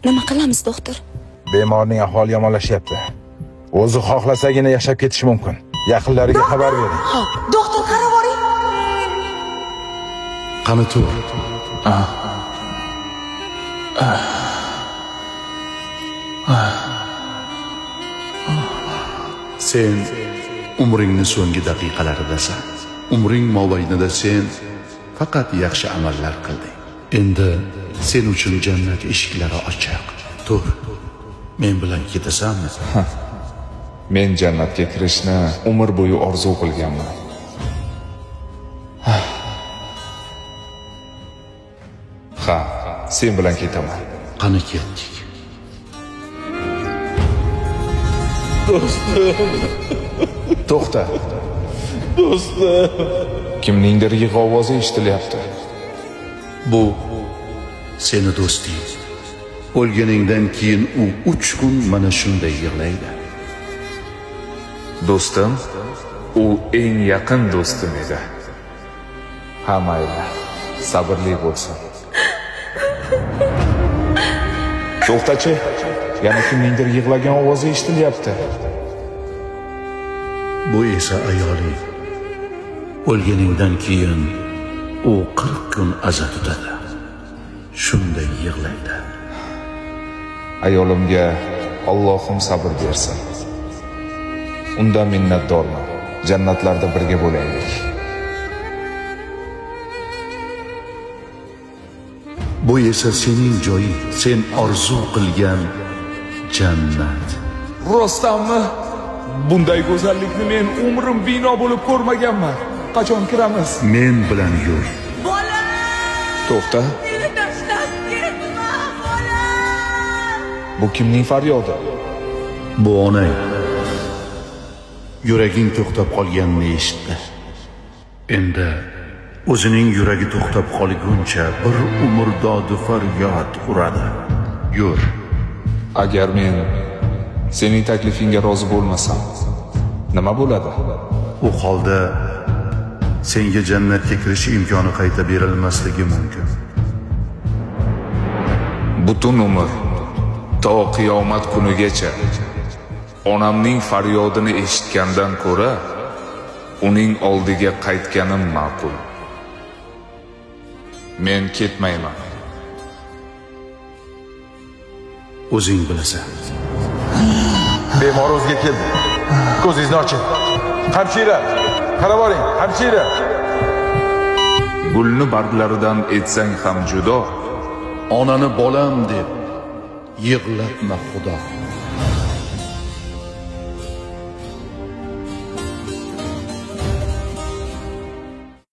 Nima qilamiz, doktor? Bemorning ahvoli yomonlashyapti. O'zi xohlasagina yashab ketishi mumkin. Yaqinlariga xabar bering. Xo'p, doktor, qarab oling. Qani tur. Sen umringni so'nggi daqiqalaridasan. Umring mobaynida sen faqat yaxshi amallar qilding. Endi sen uchun jannat eshiklari ochiq. Tur. Men bilan ketasanmi? Men jannatga kirishni umr bo'yi orzu qilganman. Ha, sen bilan ketaman. Qani ketdik. To'xta. Do'stim. Kimningdir yig'i ovozi eshitilyapti. Bu seni do'sting. O'lganingdan keyin u 3 kun mana shunday yig'laydi. Do'stim, u eng yaqin do'stim edi. Ha, mayli. Sabrli bo'lsin. To'xtachi, yana kimningdir yig'lagan ovozi eshitilyapti. Bu esa ayoling. O'lganingdan keyin u 40 kun aza tutadi. Shunday yig'laydi. Ayolimga Allohim sabr bersin. Undan minnatdorman. Jannatlarda birga bo'laylik. Bu esa sening joying, sen orzu qilgan jannat. Rostdanmi? Bunday go'zallikni men umrim bino bo'lib ko'rmaganman. Qachon kiramiz? Men bilan yur. Bola! To'xta, Meni tashlab ketma, bola! bu kimning faryodi? Bu onang. Yuraging to'xtab qolganini eshitdi. Endi o'zining yuragi to'xtab qolguncha bir umr dodi faryod uradi. Yur. Agar men sening taklifingga rozi bo'lmasam, nima bo'ladi? U holda senga jannatga kirish imkoni qayta berilmasligi mumkin. Butun umr to qiyomat kunigacha onamning faryodini eshitgandan ko'ra uning oldiga qaytganim ma'qul. Men ketmayman. O'zing bilasan. Bemor o'ziga keldi. Ko'zingizni oching. Hamshira, qarab oling, hamshira. Gulni barglaridan etsang ham judo, Onani bolam deb yig'latma Xudo.